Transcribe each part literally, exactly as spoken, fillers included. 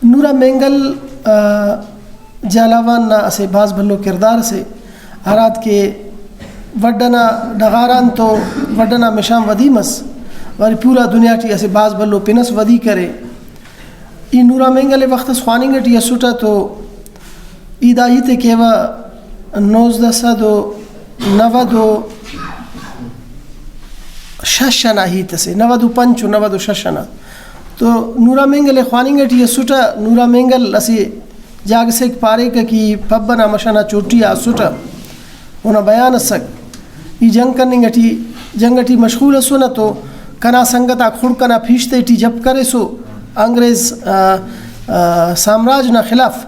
نورا مینگل، آ، جھالاوان نا اسہ بھاز بھلو کردار اسے، ہراتکہ وڈھ ئنا ڈغاران تو وڈھ ئنا مشان ودی مس، ولے پورا دنیا ٹی اسہ بھاز بھلو پن ئس ودی کرے۔ ای نورا مینگل ءِ وخت اس خواننگ ٹی اسٹہ تو ای دا ہیت ءِ کیوہ، نوزدہ سد و نود و شش ئنا ہیت اسے، نود و پنچ و نود و شش ئنا۔ تو نورا مینگل ءِ خواننگ ٹی اسٹہ، نورا مینگل اسہ جاگہ سیک پاریکہ کہ ای پب ئنا مش ئنا چوٹی آ اسٹہ، اونا بیان اسک۔ ای جنگ کننگ ٹی، جنگ ٹی مشغول اسونہ تو کنا سنگت آک خڑک ئنا پیش تیٹی جھپ کریسو انگریز، آ، آ، سامراج نا خلاف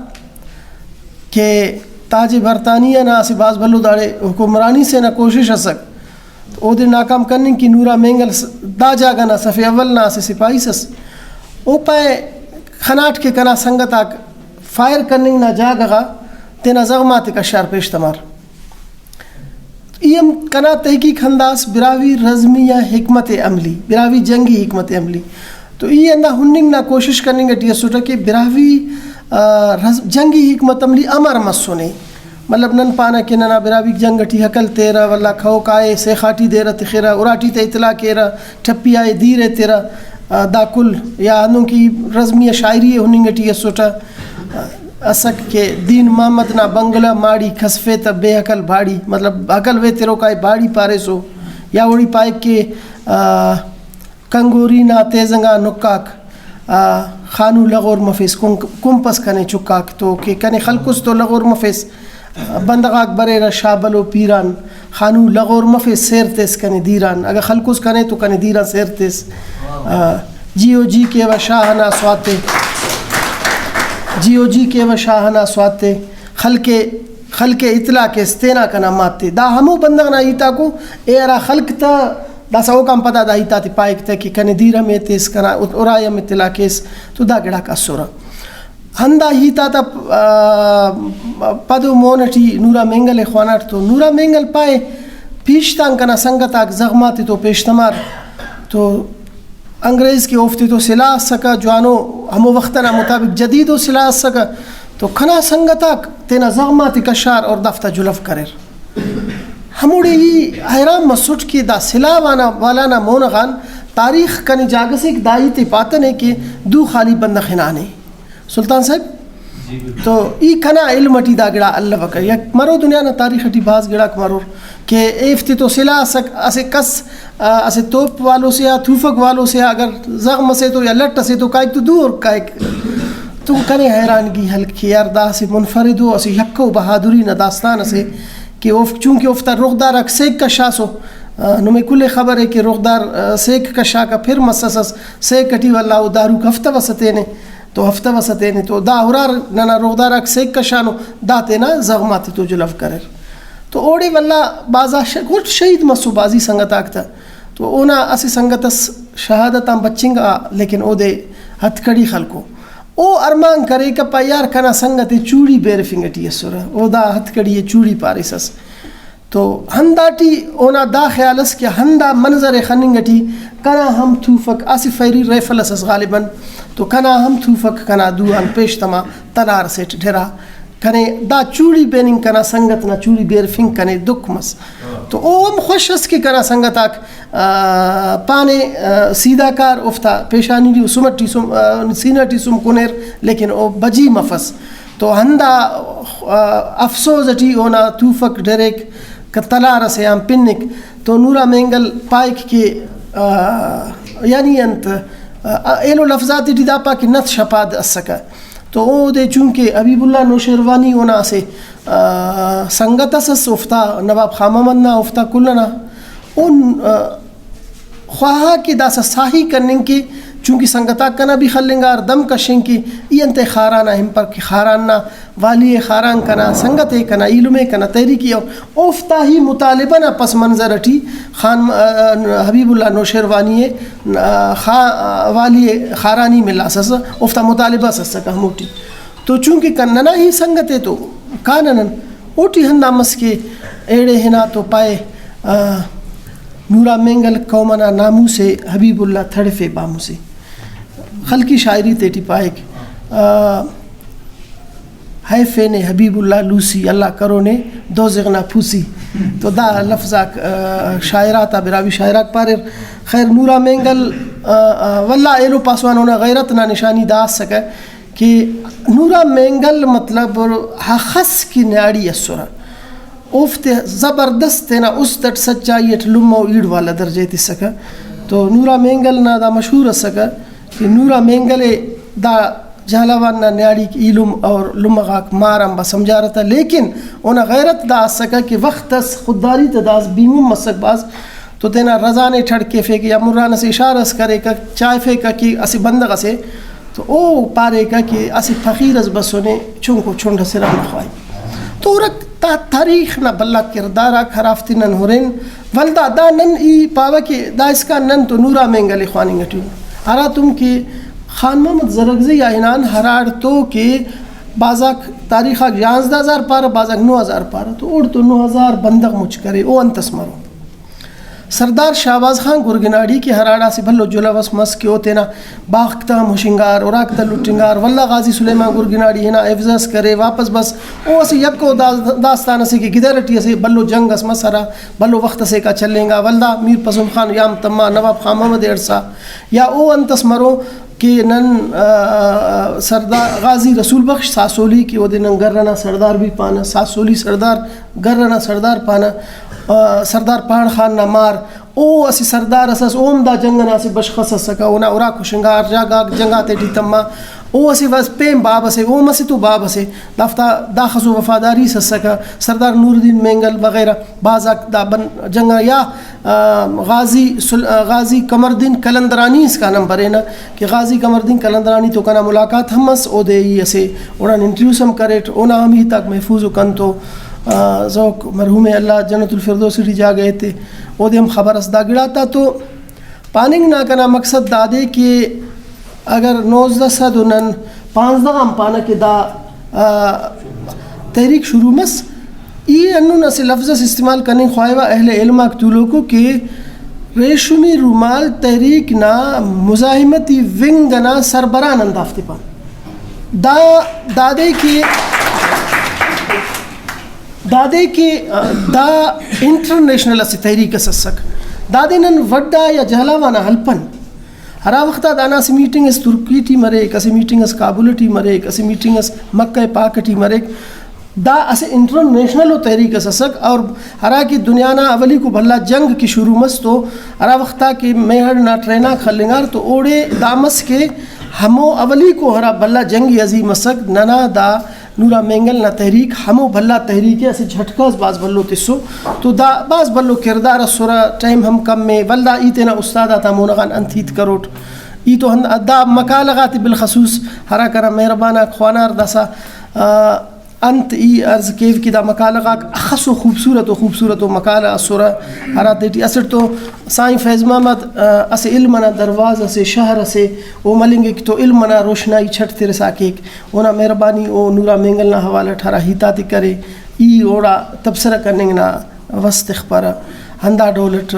کہ تاج برطانیہ نا اسہ بھاز بھلو داڑے حکمرانی سے نا کوشش اسک۔ اودے ناکام کننگ کہ نورا مینگل س-، دا جاگہ نا صف اول نا اسہ سپاہی اس۔ او پائے خناٹ کہ کنا سنگت آک فائر کننگ نا جاگہ غا تینا زغم آتے کشار پیش تمار۔ ای ہم کنا تحقیق ہندا اس، براہوئی رزمیہ حکمت عملی، براہوئی جنگی حکمت عملی۔ تو ای ہندا ہننگ نا کوشش کننگ ٹی اسٹہ کہ براہوئی، آ، رز-، جنگی حکمت عملی امر مسنے۔ مطلب نن پانہ کہ ننا براہوئی جنگ ٹی ہکل تیرہ، ولدا کہوک آئے سیخا ٹی دیرہ تخرہ، اراٹی تے اطلاع کیرہ، ٹھپی آئے دیر ایترہ، آ، دا کل یا ہندن کہ رزمیہ شاعری ئے ہننگ ٹی اسٹہ۔ اسک کہ دین محمد نا بنگلہ ماڑی کھسفے تہ بے عقل باڑی، مطلب عقل وے تروکائے باڑی پاریسو، یا اوڑی پائک کہ، آ، کنگوری نا تیزنگا نکاک، آ، خانو لغور مفیس، کن-، کنپس کنے چکاک تو کہ کنے خلکس تو لغور مفیس، بندغ آک بریرہ شابل و پیران، خانو لغور مفیس سیر تیس کنے دیران، اگہ خلکس کنے تو کنے دیران سیر تیس۔ آ، جی او جی کیوہ شاہ ئنا سواتے، جی او جی کیوہ شاہ ئنا سواتے، خلق ئے، خلق ئے اطلاع کیس تینا کنا ماتے۔ دا ہمو بندغ نا ہیت آکو، اے ہرا خلق تہ داسہ اوکان پدا دا ہیت آتے پائک تہ کہ کنے دیر ہم ایتیس، کنا ارائے ہم اطلاع کیس، تو دا گڑاک اسرہ۔ ہندا ہیت آتا، آ، پد و مون ٹی نورا مینگل ئے خواناٹ تو نورا مینگل پائے، پیشتان کنا سنگت آک زغم آتے تو پیش تمار۔ تو انگریز کہ اوفتے تو سلاہ اسکہ، جوانو ہمو وخت ئنا مطابق جدید و سلاہ اسکہ، تو کنا سنگت آک تینا زغم آتے کشار اور دافتا جلہو کریر۔ ہموڑے ای حیران مسٹ کہ دا سلاہ والا، والا نا مون غان تاریخ کنے جاگہ سیک دا ہیت ءِ پاتنے کہ دو خالی بندغ ہنانے۔ سلطان صاحب، تو ای کنا علم ٹی دا گڑا الوکہ، یک مرو دنیا نا تاریخ ٹی بھاز گڑاک مرور کہ ایفتے تو سلاہ اسک، اسہ کس، آ، اسہ توپ والو سے آ، توفک والو سے آ اگر زغم اسے تو یا لٹ اسے تو کائک تو دو ہر کائک۔ تو کنے حیرانگی ہلک کہ یار دا اسہ منفرد و اسہ یکہ و بہادری نا داستان اسے کہ اوفک، چونکہ اوفتا رخدار آک سیک کشاسو، آ، نمے کل ءِ خبر ءِ کہ رخدار، آ، سیک کشاکہ پھر مسسس، سیک ٹی ولدا او داروک ہفتہ وس تینے۔ تو ہفتہ وس تینے تو دا ہرار ننا رخدار آک سیک کشانو، دا تینا زغم آتے تو جلہو کریر۔ تو اوڑے ولدا بھازا ش-، غٹ شہید مسو بھازی سنگت آک تہ۔ تو اونا اسہ سنگت اس شہادت آن بچنگا، لیکن اودے ہتھکڑی خلکو۔ او ارمان کریکہ پائے یار کنا سنگت ئے چوڑی بیرفنگ ٹی اسرہ، او دا ہتھکڑی ئے چوڑی پاریسس۔ تو ہنداٹی اونا دا خیال ئس کہ ہندا منظر ئے خننگ ٹی کنا ہم توفک، اسہ فائرنگ رائفل ئس ئس غالباً، تو کنا ہم توفک کنا دو آن پیش تما تلار ئسیٹ ڈرا کنے دا چوڑی بیننگ کنا سنگت نا چوڑی بیرفنگ کنے دکھ مس۔ تو او ہم خوش ئس کہ کنا سنگت آک، آ، پانے، آ، سیدھا کار، اوفتا پیشانی ٹی سم ٹی سم، آ، سینہ ٹی سم کنیر، لیکن او بجی مفس۔ تو ہندا، آ، افسوز ٹی اونا توفک ڈریک کہ تلار ئسے آن پنک۔ تو نورا مینگل پائک کہ، آ، یعنی انت، آ، ایلو لفظاتے ٹی دا پا کہ نت شپاد اسکہ۔ تو اودے چونکہ حبیب اللہ نوشیروانی اونا اسہ، آ، سنگت اس ئس، اوفتا نواب خان محمد نا، اوفتا کل ئنا، اون، آ، خواہا کہ داسہ ساہی کننگ کہ چونکہ سنگت آک کنا بھی خلنگار، دم کشنگ کہ ای انتئے خاران آ ہنپر کہ خاران نا والی ءِ، خاران کنا سنگت ءِ، کنا ایلم ءِ، کنا تحریکی ءِ، اوفتا ہی مطالبہ نا پس منظر ٹی خان، آ، حبیب اللہ نوشیروانی ءِ، آ، خا-، آ، والی ءِ خارانی ملاسس، اوفتا مطالبہ اس اسکہ ہموٹی۔ تو چونکہ کن-، ننا ہی سنگت ءِ تو کانہ نن، اوٹی ہندا مس کہ ایڑے ہنا تو پائے، آ، نورا مینگل قوم ئنا ناموس ءِ، حبیب اللہ تڑفے باموس ءِ۔ خلقی شاعری تیٹی پائک، آ، حیف نے حبیب اللہ لوسی، اللہ کرونے دوزغ نا پوسی۔ تو دا لفظ آک، آ، شاعر آتا، براہوئی شاعر آک پاریر۔ خیر، نورا مینگل، آ، آ، واللہ ایلو پاسوان اونا غیرت نا نشانی دا اسکہ کہ نورا مینگل مطلب ہخس کہ نیاڑی اسرہ، اوفتے زبردست تینا است اٹ سچائی اٹ لمہ و ایڑ والا درجہ ءِ تسکہ۔ تو نورا مینگل نا دا مشہور اسکہ کہ نورا مینگل ءِ دا جہلاوان نا نیاڑیک ایلم اور لمہ غاک مار آنبار سمجھارہ تہ، لیکن اونا غیرت دا اسکہ کہ وخت اس خودداری تہ داس بینگن مسک بھاز، تو تینا رزان ءِ ٹھڑکیفیکہ یا مران اسہ اشارہ اس کریکہ، چائفیکہ کہ اسہ بندغ اسے، تو او پاریکہ کہ اسہ فقیر اس بسنے، چنکو چنڈ اسے رند خواہی۔ تو ہرک تا تاریخ نا بھلا کردار آک ہرافتے نن ہرن، ولدا دا نن ای پاوہ کہ دائسکان نن تو نورا مینگل ءِ خواننگ ٹی ان، ہراتم کہ خان محمد زرگزئی آ ہنان، ہراڑتو کہ بھازاک تاریخ آک یانزدہ ہزار پارہ، بھازاک نو ہزار پارہ، تو اوڑتو نو ہزار بندغ مچ کرے، او انت اس مرو؟ سردار شہباز خان گرگناڑی کہ ہراڑا اسہ بھلو جلہو اس مس کہ او تینا باغک تا ہم ہشنگار، اراک تا لٹنگار، ولدا غازی سلیمان گرگناڑی ہنا حفظ اس کرے، واپس بس او اسہ یکو دا-، داستان اسے کہ گدر ٹی اسہ بھلو جنگ اس مس، ہرا بھلو وخت اسیکا چلینگا، ولدا میر پسند خان یام تما، نواب خان محمد ءِ ہڑسا، یا او انت اس مرو کہ نن، آ، سردار غازی رسول بخش ساسولی کہ اودے نن گرہ نا سردار بھی پانہ، ساسولی سردار، گرہ نا سردار پانہ، آ، سردار پہاڑ خان نا مار، او اسہ سردار ئس ئس، اوم دا جنگ ئنا اسہ بشخ ئس ئسکہ، اونا اراک و شنگار جاگہ غاک جنگ آتے ٹی تما، او اسہ وس-، پین باب ئسے، اوم اسہ تو باب ئسے، دافتا داخس و وفاداری ئس ئسکہ۔ سردار نور الدین مینگل وغیرہ بھازاک دا بن-، جنگ ئنا یا، آ، غازی سل-، آ، غازی قمر الدین قلندرانی اسکان ہم برینہ کہ غازی قمر الدین قلندرانی تو کنا ملاقات ہم مس، اودے ای اسہ اوڑان انٹرویوس ہم کریٹ، اونا ہم ہیتاک محفوظ ءُ کنتو، آ، ذوق مرحوم ءِ اللہ جنت الفردوس ٹی جاگہ ایتے۔ اودے ہم خبر ئس دا گڑاتا۔ تو پاننگ نا کنا مقصد دادے کہ اگر نوزدہ سد و نن پانزدہ آن پانہ کہ دا، آ، تحریک شروع مس، ای ہندن اسہ لفظ اس استعمال کننگ خواہوہ اہل علم آک تولوکو کہ ریشمی رومال تحریک نا مزاحمتی ونگ ئنا سربراہ نن دافتے پان۔ دا دادے کہ دادے کہ، آ، دا انٹرنیشنل اسہ تحریک اس اسک۔ دادے نن وڈا یا جہلاوان آ ہلپن۔ ہرا وخت آ دانا اسہ میٹنگ اس ترکی ٹی مریک، اسہ میٹنگ اس کابل ٹی مریک، اسہ میٹنگ اس مکہ پاک ٹی مریک۔ دا اسہ انٹرنیشنل و تحریک اس اسک، اور ہرا کہ دنیا نا اولیکو بھلا جنگ کہ شروع مس تو ہرا وخت آ کہ میہڑ نا ٹرین آک خلنگار تو اوڑے دا مس کہ ہمو اولیکو ہرا بھلا جنگ عظیم اسک، ننا دا نورا مینگل نا تحریک ہمو بھلا تحریک ءِ، اسہ جھٹکہ اس بھاز بھلو تسو۔ تو دا بھاز بھلو کردار اسرہ، ٹائم ہم کم ءِ، ولدا ای تینا استاد آتا مون غان انت ہیت کروٹ؟ ای تو ہند-، دا مقالہ غاتے بالخصوص ہرا کنا مہربان آک خوانار داسہ، آ، انت ای عرض کیو کہ دا مقالہ غاک اخسو خوبصورت و خوبصورت و مقالہ اسرہ، ہراتے ٹی اسٹ تو سائیں فیض محمد، آ، اسہ علم ئنا دروازہ سے، شہر اسے او ملنگک تو علم ئنا روشنائی چھٹ ترسا کیک۔ اونا مہربانی او نورا مینگل نا حوالہ اٹ ہرا ہیتاتے کرے، ای اوڑا تبصرہ کننگ نا وس تخپرہ۔ ہندا ڈول اٹ،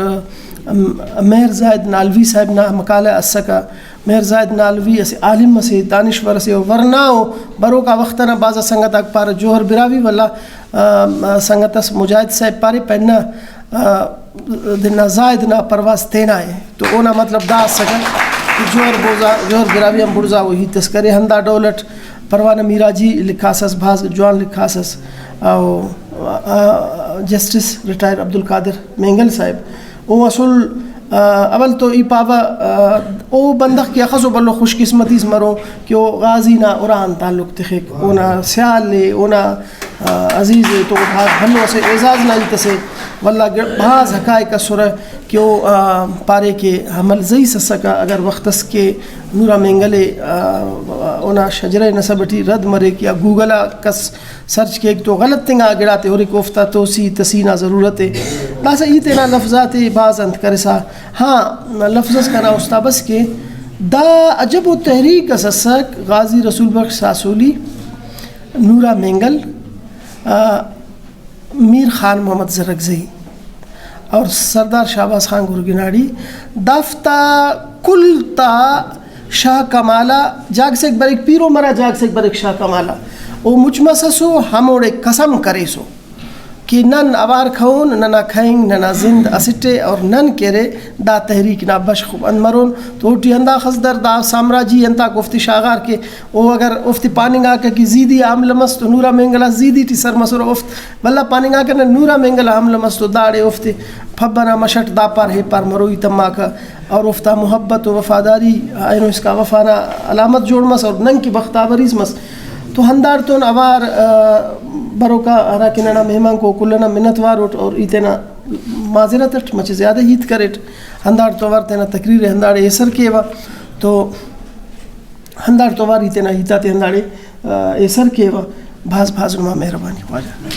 ام، مہر زاہد نالوی صاحب نا مقالہ اسکہ۔ مہر زاہد نالوی اسہ عالم اسے، دانشور اسے، و ورنا او بروکا وخت ئنا بھازا سنگت آک پارہ جوہر براہوئی ولا، ام، سنگت اس مجاہد صاحب پارے پین نا، آ، دن نا زاہد نا پرواز تینا ءِ۔ تو اونا مطلب دا اسکہ کہ جوہر بوزا، جوہر براہوئی آن بڑزا او ہیت اس کرے۔ ہندا ڈول اٹ پروانہ میراجی لکھاسس، بھاز جوان لکھاسس۔ او، آ، جسٹس ریٹائر عبدالقادر مینگل صاحب، او اسل، آ، اول تو ای پاوہ، آ، او بندغ کہ اخسو بھلو خوش قسمتی اس مرو کہ او غازی نا ارا آن تعلق تخک، اونا سیال ءِ، اونا آ، عزیز ءِ، تو بھاز بھلو اسہ اعزاز نا ہیت اسے۔ ولدا گڑ-، بھاز حقائق اسرہ کہ او، آ، پارے کہ حمل زئی سسکہ اگر وخت اس کہ نورا مینگل ءِ، آ، اونا شجرہ نسب ٹی رد مریک یا گوگل آ کس سرچ کیک تو غلط انگا گڑاتے ہُرک، اوفتا توسیع تسیع نا ضرورت ءِ۔ داسہ ای تینا لفظ آتے بھاز انت کرسا، ہاں، لفظ اس کنا استا بس کہ دا عجب و تحریک اس اسک غازی رسول بخش ساسولی، نورا مینگل، آ، میر خان محمد زرگزئی اور سردار شہباز خان گرگناڑی، دافتا کل تا شاہ کمال آ جاگسیک بریک، پیرو مرا جاگسیک بریک شاہ کمال آ۔ او مچ مسسو، ہموڑے قسم کریسو کہ نن اوار کہون، ننا کہنگ، ننا زند اسٹ ءِ، اور نن کہ ارے دا تحریک نا بشخ و بند مرون۔ تو اوٹی ہنداخس در دا سامراجی انتاک اوفتے شاغار کہ او اگر اوفتے پاننگاکہ کہ زیدی آ حملہ مس تو نورا مینگل آ زیدی ٹی سر مسرہ، اوفت ولدا پاننگاکہ نن نورا مینگل آ حملہ مس تو داڑے اوفتے پھبہ نا مش اٹ دا پار ہے پار مروئی تماکہ۔ اور اوفتا محبت و وفاداری، اینو اسکا وفا نا علامت جوڑ مس اور نن کہ بختاوریس مس۔ تو ہنداڑتون اوار، آ، بروکا ہراکہ ننا مہمانکو کل ئنا منت وار اٹ اور ای تینا معذرت اٹ مچہ زیادہ ہیت کریٹ، ہنداڑتون اوار تینا تقریر ءِ ہنداڑے ایسر کیوہ۔ تو ہنداڑتون اوار ای تینا ہیتاتے ہنداڑے، آ، ایسر کیوہ۔ بھاز بھاز نما مہربانی خواجہ۔